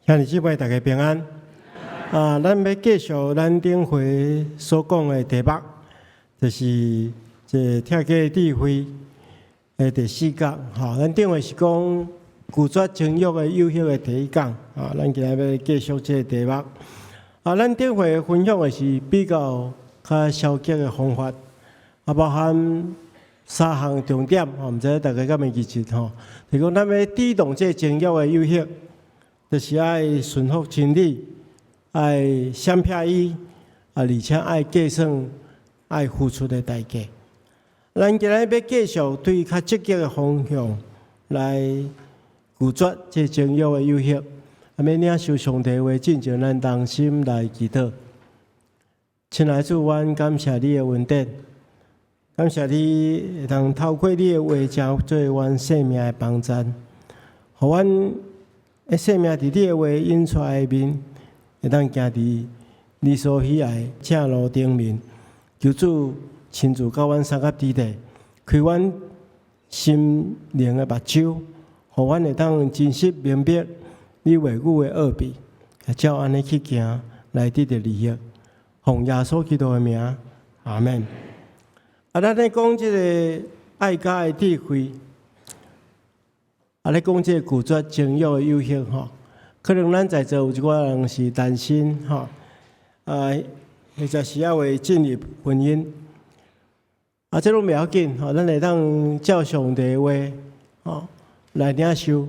兄弟姊妹，大家平安。啊，咱欲繼續咱頂回所講的題目，就是這拆家智慧的第四講。吼，咱頂回是講拒絕情慾的誘惑的第一講。啊，咱今仔欲繼續這個題目。啊，咱頂回分享的是比較較消極的方法，啊，包含三項重點。吼，毋知大家敢會記得吼？就講咱欲抵擋這情慾的誘惑，就是愛順服真理，愛閃避伊，啊，而且愛計算愛付出的代價。咱今仔欲繼續對較積極的方向來拒絕這情欲的誘惑。啊，欲領受上帝話進前，咱同心來祈禱。親愛主，阮感謝你的恩典，感謝你會當透過你的話，成做阮生命的幫贊，予阮的生命佇你的話引出來的面，會當行佇你所喜愛正路頂面。求主親自佮阮相佮佇咧，開阮心靈的目睭，予阮會當真實明白你話語的奧秘，照按呢去行，來得著利益。奉耶穌基督的名，阿門。啊，咱咧講這個愛家的智慧。啊，咧講這個拒絕情慾的誘惑吼，可能咱在座有一寡人是單身吼，啊，或者是猶未進入婚姻，啊，這攏袂要緊吼，咱會當照上帝的話吼來領受，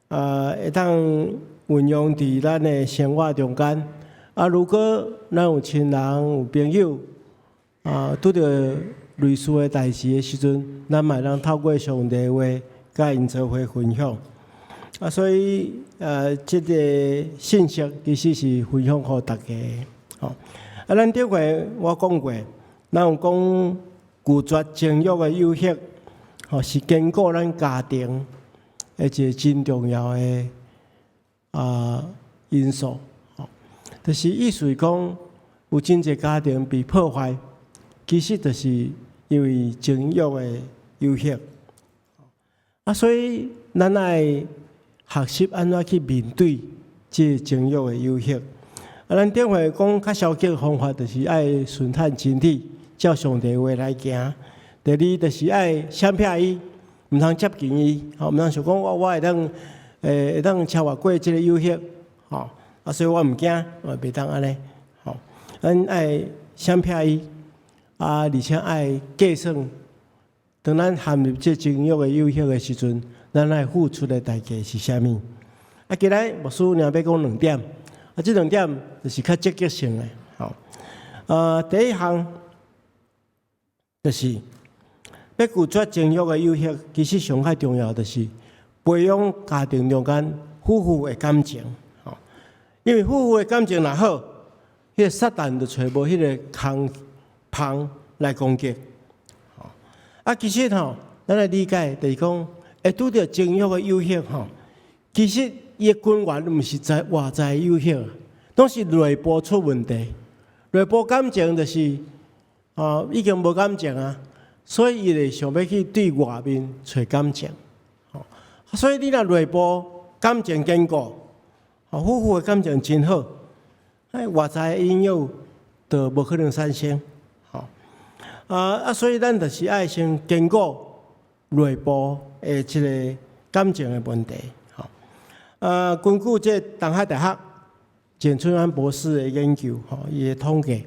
啊，會當運用佇咱的生活中間。啊，如果咱有親人、有朋友啊，拄著類似的代誌的時陣，咱嘛會當透過上帝的話，佮𪜶做伙分享。啊，所以這個信息其實是分享予大家。吼，啊，咱頂回我講過，咱有講拒絕情欲的誘惑，吼，是堅固咱家庭的一個真重要的因素。吼，就是意思是講，有真濟家庭被破壞，其實就是因為情欲的誘惑。啊，所以咱愛學習按怎去面對這個情欲的誘惑。啊，咱頂回講較消極的方法，就是愛順探真理，照上帝話來行。第二就是愛閃避伊，毋通接近伊，吼，毋通想講我會當超越過這個誘惑，吼，啊，所以我毋驚，我袂當按呢，吼，咱愛閃避伊，啊，而且愛計算。當咱陷入這情欲的誘惑的時陣，咱愛付出的代價是啥物？啊，今仔牧師爾欲講兩點，啊，這兩點就是較積極性的，吼。第一項就是欲拒絕情欲的誘惑，其實上較重要就是培養家庭中間夫婦的感情，吼。因為夫婦的感情若好，彼個撒旦就揣無彼個空縫來攻擊。啊，其實吼，咱來理解就是講，會拄著情欲的誘惑吼，其實伊的根源毋是在外在誘惑，攏是內部出問題。內部感情就是哦，已經無感情啊，所以伊會想欲去對外面揣感情。吼，所以你若內部感情堅固，吼，夫婦的感情真好，哎，外在的引誘就無可能產生。啊啊！所以咱就是愛先堅固內部的這個感情的問題。吼，啊，根據這東海大學簡春安博士的研究，吼，伊的統計，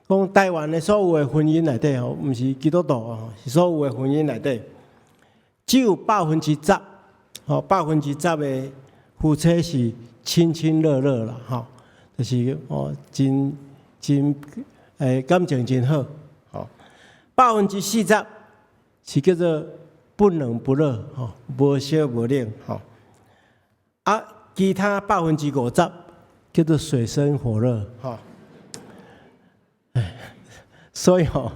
講台灣的所有的婚姻內底，吼，毋是基督徒哦，是所有的婚姻內底，只有百分之十，吼，百分之十的夫妻是親親熱熱啦，吼，就是哦，真真感情真好。40%是叫做不冷不熱，吼，無燒無冷，吼。啊，其他50%叫做水深火熱，吼。所以吼，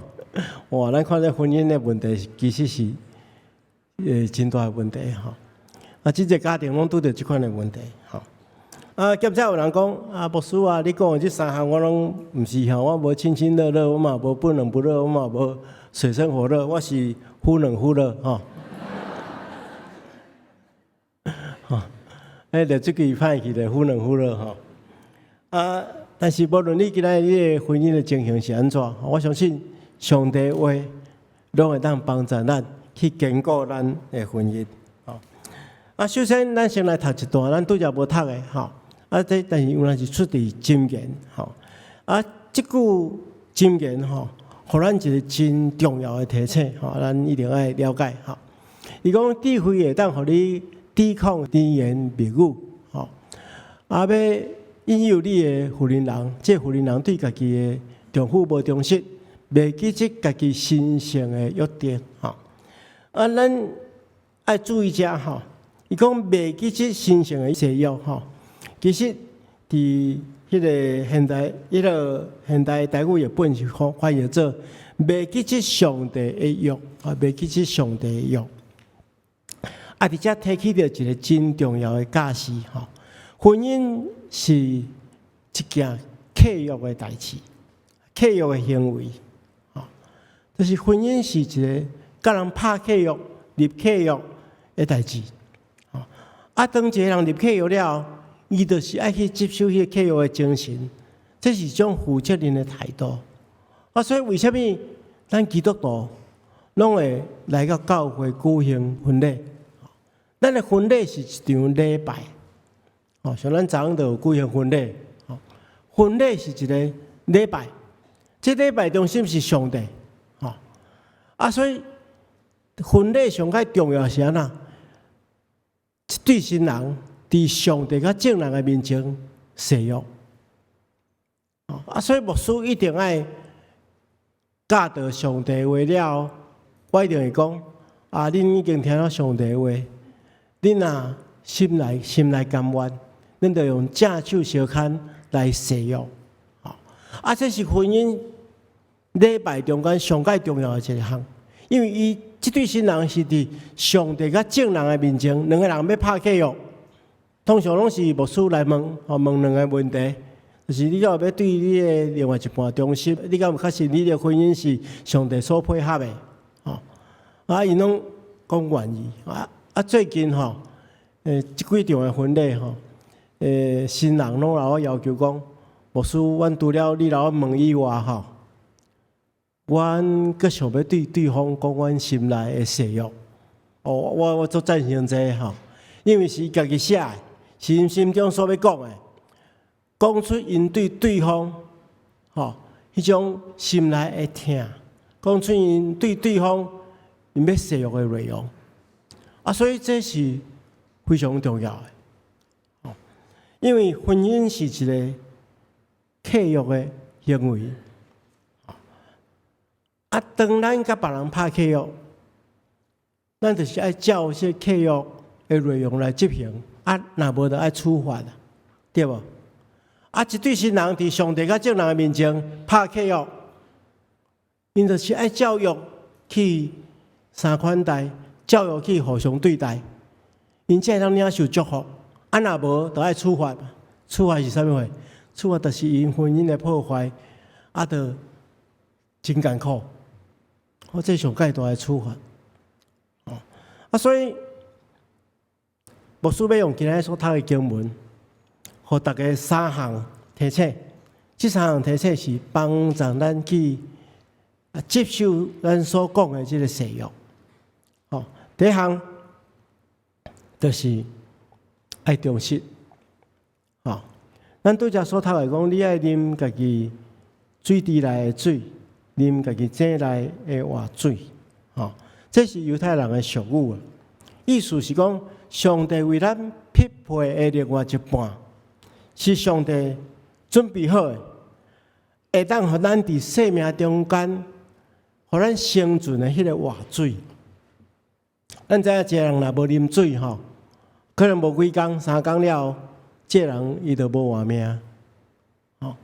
哇，咱看這婚姻的問題，其實是真大的問題，吼。啊，真濟家庭攏拄著這款的問題，吼。啊，兼且有人講，啊，牧師啊，你講的這三項我攏毋是吼，我無親親熱熱，我嘛無不冷不熱，我嘛無水深火熱，我是忽冷忽熱，吼。吼，彼個這句歹去就忽冷忽熱吼。啊，但是無論你今仔日你的婚姻的情形是按怎，我相信上帝話攏會當幫助咱去堅固咱的婚姻。吼，啊，首先咱先來讀一段，咱拄才無讀的吼。啊，這但是原來是出佇箴言吼。啊，這句箴言吼，予咱一個真重要的提醒吼，咱一定愛了解吼。伊講智慧會當予你抵抗甜言蜜語，吼，啊，欲引誘你的婦人人，這婦人人對家己的丈夫無忠實，袂記得家己神聖的約定，吼。啊，咱愛注意遮吼，伊講袂記得神聖的誓約，吼，其實佇彼個現代，彼個現代台語譯本是翻譯做袂記得上帝的約，啊，袂記得上帝的約。啊，佇遮提起著一個真重要的教示吼，婚姻是一件契約的代誌，契約的行為，吼，就是婚姻是一個佮人拍契約、立契約的代誌，吼。啊，當一個人立契約了後，伊就是愛去執守彼個契約的精神，這是一種負責任的態度。啊，所以為啥物咱基督徒攏會來到教會舉行婚禮？咱的婚禮是一場禮拜，哦，像咱昨昏就有舉行婚禮，哦，婚禮是一個禮拜，這禮拜中心是上帝，吼，啊，所以婚禮上較重要是按怎？一對新人佇上帝佮眾人的面前誓約，啊，所以牧師一定愛教導上帝話了後，我一定會講，啊，恁已經聽了上帝話。恁若心內心內甘願，恁就用正手相牽來誓約。啊，這是婚姻禮拜中間上蓋重要的一個項，因為伊這對新人是佇上帝佮眾人的面前，兩個人欲拍契約，通常攏是牧師來問，吼問兩個問題，就是你敢有欲對你的另外一半忠實？你敢有確信你的婚姻是上帝所配合的？吼，啊，𪜶攏講願意啊。啊，最近吼，這幾場的婚禮吼，新人攏來我要求講，牧師，阮除了你來我問以外吼，阮閣想欲對對方講阮心內的誓約。哦，我足贊成這個吼，因為是伊家己寫的，是𪜶心中所欲講的，講出𪜶對對方吼彼種心內的疼，講出𪜶對對方𪜶欲誓約的內容。啊，所以這是非常重要的，因為婚姻是一個契約的行為。啊，當咱佮別人拍契約，咱就是愛照這契約的內容來執行。啊，若無就愛處罰，對無？啊，一對新人佇上帝佮眾人的面前拍契約，𪜶就是愛照約去相款待。照約去互相對待，𪜶才會當領受祝福。啊，若無，就愛處罰。處罰是啥物貨？處罰就是𪜶婚姻的破壞，啊，就真艱苦。哦，這上蓋大的處罰。哦，啊，所以牧師欲用今仔日所讀的經文，予大家三項提醒。這三項提醒是幫助咱去接受咱所講的這個誓約。哦，第一項就是愛忠實。哦，咱拄才所讀來講，你愛啉家己水池內的水，啉家己井內的活水。哦，這是猶太人的俗語啊。意思是講，上帝為咱匹配的另外一半，是上帝準備好的，會當予咱佇生命中間，予咱生存的彼個活水。咱知影一個人若無啉水吼，可能無幾工、3工了後，這個人伊就無活命。吼，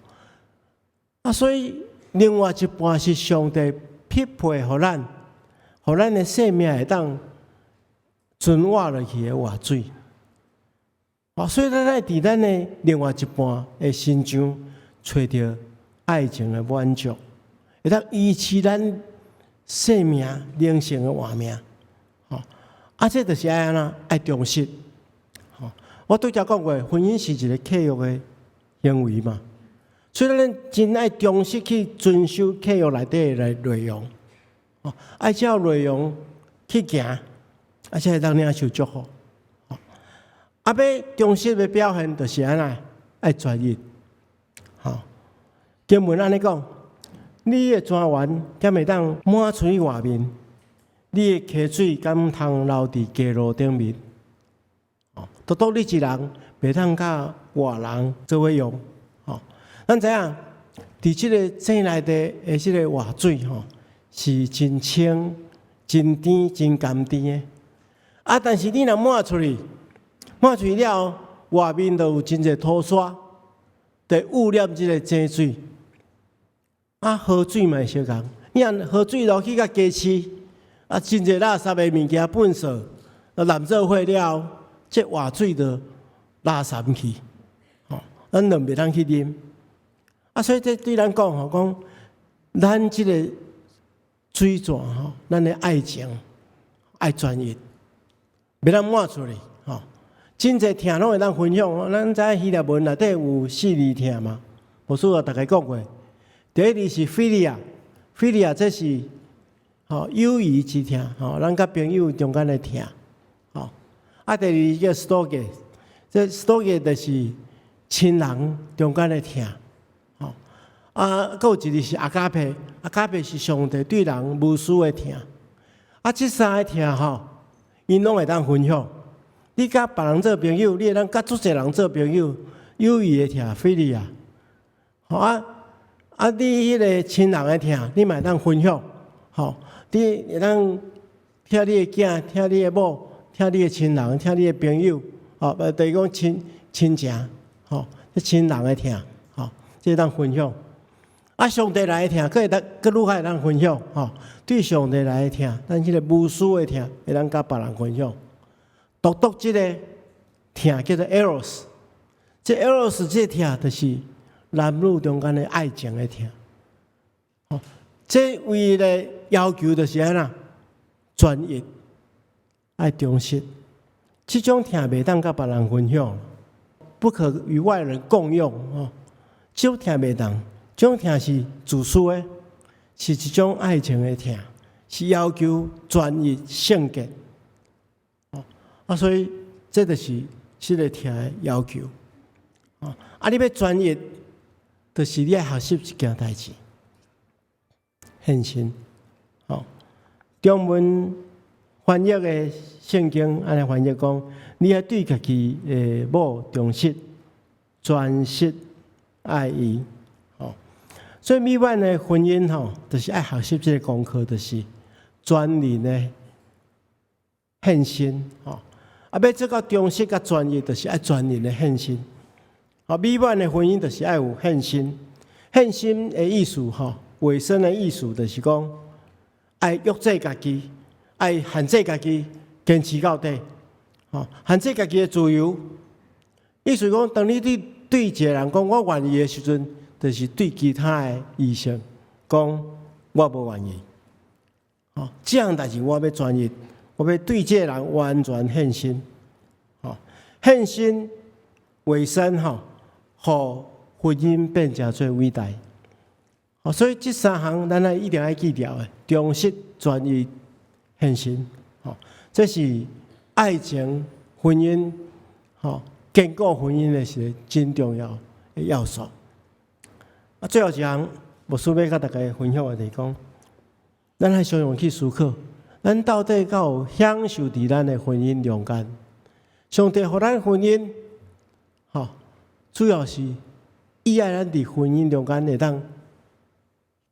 啊，所以另外一半是上帝匹配予咱，予咱的生命會當存活落去的活水。哦，所以咱愛佇咱的另外一半的身上揣著愛情的滿足，會當維持咱生命靈性的活命。吼，啊，這就是愛按怎？愛忠實。吼，我拄才講過，婚姻是一個契約的行為嘛，所以咱真愛忠實去遵守契約內底的內容，哦，愛照內容去行，啊，才會當領受祝福。啊，欲忠實的表現就是按怎，愛專一。吼，經文按呢講，你的泉源敢會當滿出去外面？你的溪水敢通流佇街路頂面？哦，獨獨你一人袂當佮外人做伙用。吼，咱知影，佇這个井內底的這个活水吼，是真清、真甜、真甘甜的。啊，但是你若滿出去，滿出去了後，外面就有真濟土沙，會污染這个井水。啊，河水嘛會相仝，你若河水落去佮街市，啊，真濟垃圾的物件糞掃，啊，濫做伙了後，這活水就垃圾去，吼，咱就袂當去啉。啊，所以這對咱講吼，講咱這个水泉吼，咱的愛情愛專一，袂當滿出去，吼。真濟疼攏會當分享，咱知影希臘文內底有四字疼嘛？牧師有逐家講過。第一字是 philia，philia 這是吼友誼之疼，吼咱佮朋友中間的疼，吼。啊，第二叫 storge，這 storge 就是親人中間的疼，吼。啊，閣有一字是 agape，agape 是上帝對人無私的疼。啊，這三个疼吼，𪜶攏會當分享。你佮別人做朋友，你會當佮足濟人做朋友，友誼的疼，philia。吼啊啊！你彼個親人的疼，你嘛會當分享，吼，你會當疼你的囝，疼你的某，疼你的親人，疼你的朋友，吼，等於講親親情，吼，這親人的疼，吼，這會當分享。啊，上帝來的疼，閣會當閣愈較會當分享，吼。對上帝來的疼，咱彼個無私的疼，會當佮別人分享。獨獨這个疼叫做 eros，這 eros 這个疼就是男女中間的愛情的疼。吼，這唯一的要求就是按怎？專一，愛忠實。這種疼袂當佮別人分享，不可與外人共用哦。這種疼袂當，這種疼是自私的，是一種愛情的疼，是要求專一聖潔。啊，所以這就是這个疼的要求。啊，你欲專一，就是你愛學習一件代誌，獻身。吼，中文翻譯的聖經按呢翻譯講，你愛對家己的某忠實，專實愛伊。吼，所以美滿的婚姻吼，就是愛學習這个功課，就是專人的獻身。吼，啊，欲做到忠實佮專一，就是愛專人的獻身。啊，美滿的婚姻就是愛有獻身。獻身的意思，吼，委身的意思，就是講愛約制家己，愛限制家己，堅持到底。吼，限制家己的自由。意思講，當你對對一個人講我願意的時陣，就是對其他的異性講我無願意。吼，這項代誌我欲專一，我欲對這个人完全獻身。吼，獻身委身吼，予婚姻變成做偉大。哦，所以這三項咱愛一定愛記牢的：忠實、專一、獻身。吼，這是愛情、婚姻、吼堅固婚姻的一个真重要的要素。啊，最後一項，牧師欲佮大家分享的就是講，咱愛常常去思考，咱到底敢有享受佇咱的婚姻中間？上帝予咱婚姻，吼，主要是伊愛咱佇婚姻中間會當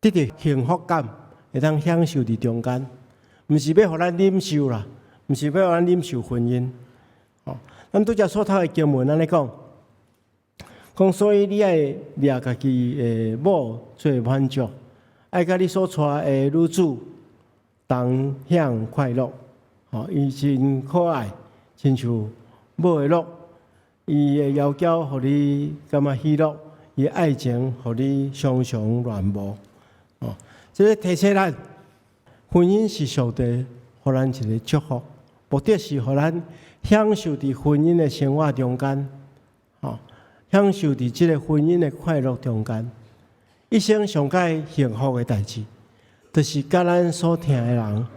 得著幸福感，會當享受佇中間，毋是欲予咱忍受啦，毋是欲予咱忍受婚姻。吼，咱拄才所讀的經文按呢講，講所以你愛掠家己的某做滿足，愛佮你所娶的女子同享快樂。吼，伊真可愛，親像母的鹿，伊的妖嬌予你感覺喜樂，伊的愛情予你常常戀慕。哦，這个提醒咱，婚姻是上帝予咱一个祝福，目的是予咱享受佇婚姻的生活中間，吼，享受佇這个婚姻的快樂中間。一生上蓋幸福的代誌，就是佮咱所疼的人，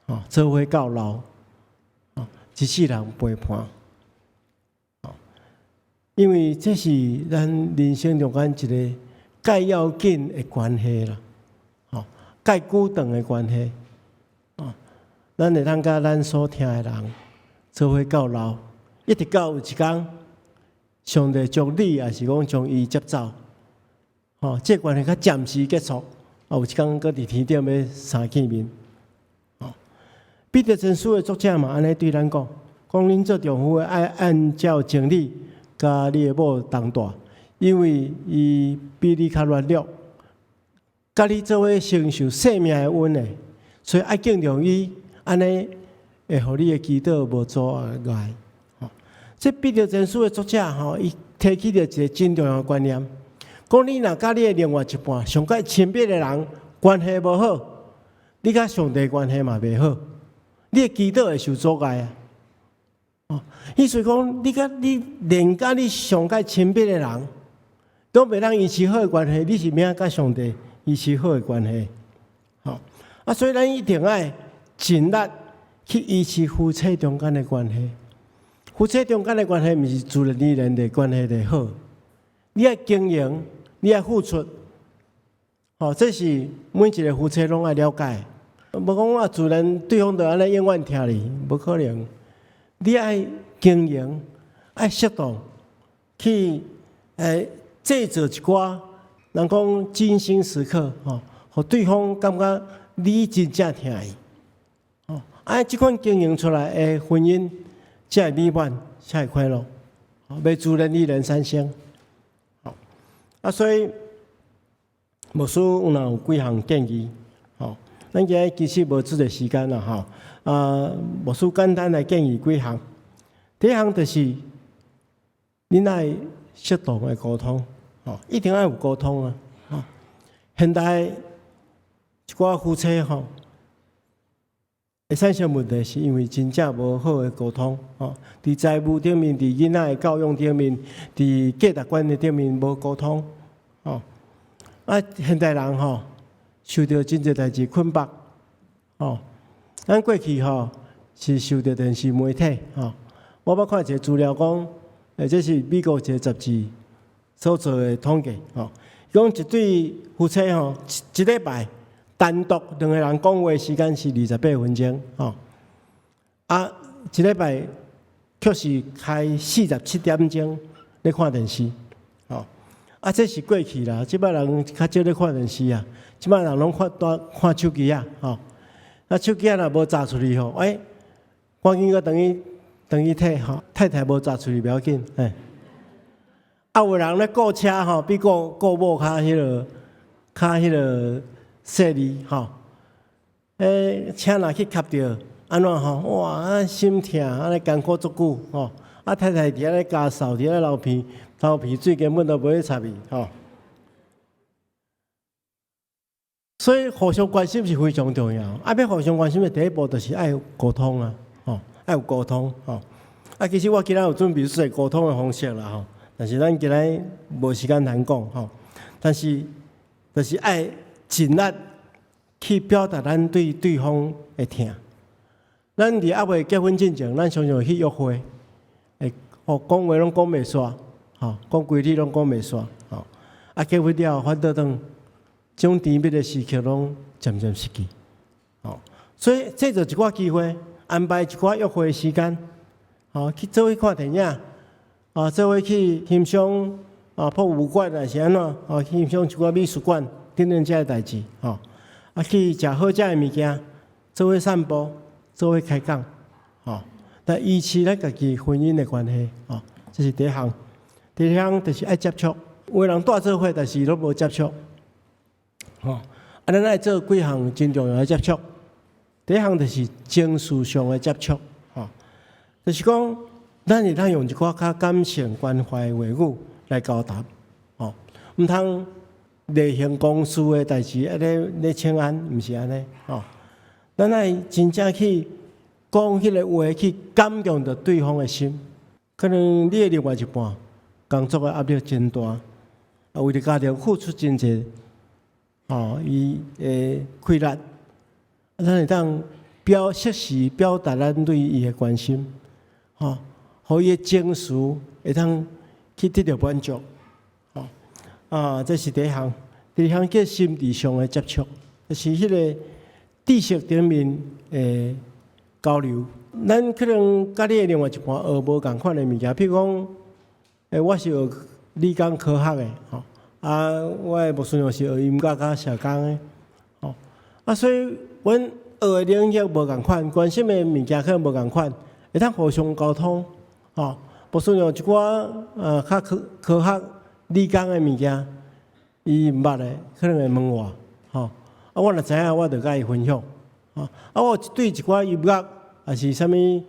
吼，做伙到老，吼，一世人陪伴。因為這是咱人生中間一个蓋要緊的關係啦，吼，蓋久長的關係，哦，咱會當佮咱所疼的人做伙到老，一直到有一工，上帝將你，抑是講將伊接走，吼，這個關係較暫時結束，啊，有一工閣佇天頂欲相見面，吼。彼得前書的作者嘛，按呢對咱講，講恁做丈夫的愛按照情理佮你的某同住，因為伊比你較軟弱，佮你做伙承受性命的恩的，所以愛敬重伊，按呢會予你的祈禱無阻礙。吼，這彼得前書的作者吼，伊提起著一个真重要的觀念，講你若佮你的另外一半上蓋親密的人關係無好，你佮上帝關係嘛袂好，你的祈禱會受阻礙啊。哦，意思講，你佮你連佮你上蓋親密的人，都袂當維持好的關係，你是欲佮上帝維持好的關係？吼，啊，所以咱一定愛盡力去維持夫妻中間的關係。夫妻中間的關係，毋是自然而然的關係就好，你愛經營，你愛付出，吼，這是每一个夫妻攏愛了解。無講啊，自然對方就按呢永遠疼你，無可能。你愛經營，愛適當去製造一寡，人講精心時刻，吼，予對方感覺你真正疼伊，吼，啊，這款經營出來的婚姻才會美滿，才會快樂，袂自然而然產生。吼，啊，所以牧師有若有幾項建議，吼，咱今日其實無這個時間啦，吼。啊，牧師簡單來建議幾項。第一項就是，恁愛適當的溝通，吼，一定愛有溝通啊，吼。現代一寡夫妻吼，會產生問題，是因為真正無好的溝通，吼。佇財務頂面，佇囡仔的教育頂面，佇價值觀的頂面無溝通，吼。啊，現代人吼，受著真濟代誌捆綁，吼。咱過去吼是受著電視媒體吼，我捌看一个資料講，這是美國一个雜誌所做的統計吼，講一對夫妻吼，一禮拜單獨兩个人講話時間是28分鐘吼，啊，一禮拜卻是開47點鐘咧看電視，吼，啊，這是過去啦，這擺人較少咧看電視啊，這擺人攏看單看手機啊，吼。啊，手機仔若無閘出去吼，欸，趕緊閣轉去轉去提吼，太太無閘出去袂要緊，嘿。啊，有人咧顧車吼，比顧顧某較彼个較彼个細膩吼。欸，車若去磕著，按怎吼？哇，啊心疼，按呢艱苦足久吼。啊，太太佇遐咧加掃，佇遐流鼻流鼻水，根本都無咧插伊吼。所以互相關心是非常重要。啊，欲互相關心的第一步就是愛溝通啊，吼，愛有溝通吼。啊，其實我今仔有準備說溝通的方式啦，吼，但是咱今仔無時間通講吼。但是就是愛盡力去表達咱對對方的疼。咱佇猶未結婚進前，咱常常會去約會，會哦講話攏講袂煞，吼，講規日攏講袂煞，吼。啊，結婚了後反倒轉。這種甜蜜的時刻攏漸漸失去，吼，所以製造一寡機會，安排一寡約會的時間，吼，去做伙看電影，啊，做伙去欣賞啊博物館，抑是按怎，啊，欣賞一寡美術館等等這个代誌，吼，啊，去食好食的物件，做伙散步，做伙開講，吼，來維持咱家己婚姻的關係，吼，這是第一項。第二項就是愛接觸，有的人蹛做伙，但是攏無接觸。吼，啊，咱愛做幾項真重要的接觸。第一項就是情緒上的接觸，吼，就是講咱會當用一寡較感性關懷的話語來交談，吼，毋通例行公事的代誌，按呢咧請安，毋是按呢，吼，咱愛真正去講彼个話去感動著對方的心。可能你的另外一半工作的壓力真大，啊，為著家庭付出真濟，吼，伊會氣力，啊，咱會當適時表達咱對伊的關心，吼，予伊的情緒會當去得著滿足，吼，啊，這是第一項。第二項叫心智上的接觸，就是彼个知識頂面的交流。咱可能佮你的另外一半學無仝款的物件，譬如講，我是學理工科學的，吼，啊，我的牧師娘是學音樂佮社工的，吼，啊，所以阮學的領域無仝款，關心的物件可能無仝款，會當互相溝通，吼。牧師娘一寡較科學理工的物件，伊毋捌的，可能會問我，吼，啊，我若知影，我就佮伊分享，吼，啊，我對一寡音樂，抑是啥物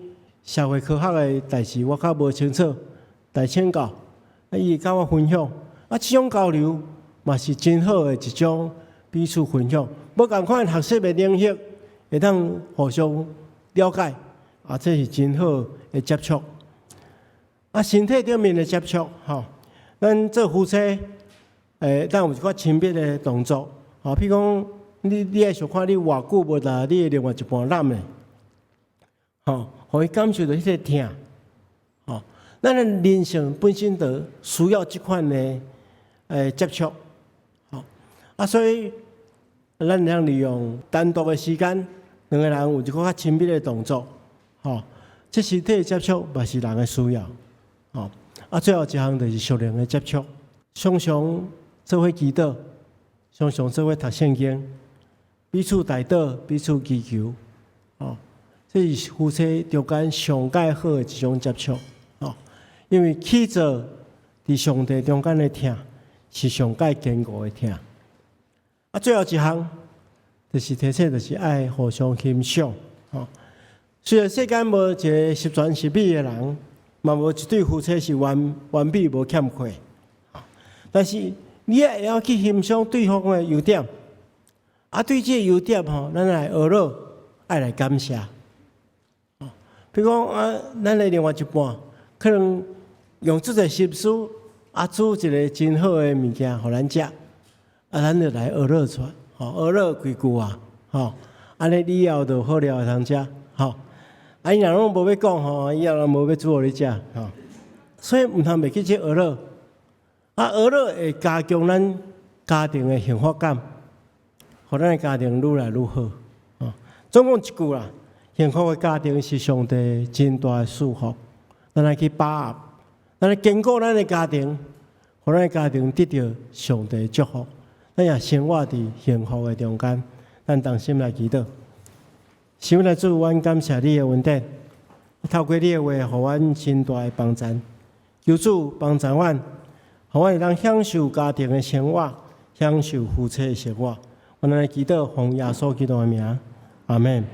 社會科學的代誌，我較無清楚，來請教，啊，伊會佮我分享，啊，這種交流嘛是真好的一種彼此分享。無仝款學習的領域，會當互相了解，啊，這是真好的接觸。啊，身體頂面的接觸，吼，咱做夫妻，當有一寡親密的動作，吼，譬如講，你愛想看你偌久無共你的另外一半攬咧，吼，予伊感受著彼个疼，吼，咱的人性本身就需要這款的接觸，吼，啊，所以咱會當利用單獨的時間，兩个人有一個較親密的動作，吼，這身體的接觸嘛是人的需要，吼，啊，最後一項就是屬靈的接觸，常常做伙祈禱，常常做伙讀聖經，彼此代禱，彼此祈求，哦，這是夫妻中間上蓋好的一種接觸，哦，因為起座佇上帝中間的疼是上蓋堅固的疼。啊，最後一項就是提醒，就是愛互相欣賞，吼。雖然世間無一個十全十美的人，嘛無一對夫妻是完美無欠缺，但是你也會曉去欣賞對方的優點。啊，對這個優點吼，咱來學落，愛來感謝。哦，比如講啊，咱的另外一半可能用足濟心思啊，煮一个真好的物件予咱食，啊，咱就來學落出來，吼，學落幾句話，吼，按呢以後就好料會通食，吼。啊，伊若攏無欲講吼，以後攏無欲煮予你食，吼。所以毋通袂記這學落，啊，學落會加強咱家庭的幸福感，予咱的家庭愈來愈好。哦，總共一句啦，幸福的家庭是上帝真大的祝福，咱來去把握，咱來堅固咱的家庭，予咱的家庭得著上帝的祝福，咱也生活佇幸福的中間。咱同心來祈禱，神來主，阮感謝你的恩典，透過你的話，予阮真大的幫助。求主幫助阮，予阮會當享受家庭的生活，享受夫妻的生活。阮來祈禱，奉耶穌基督的名，阿門。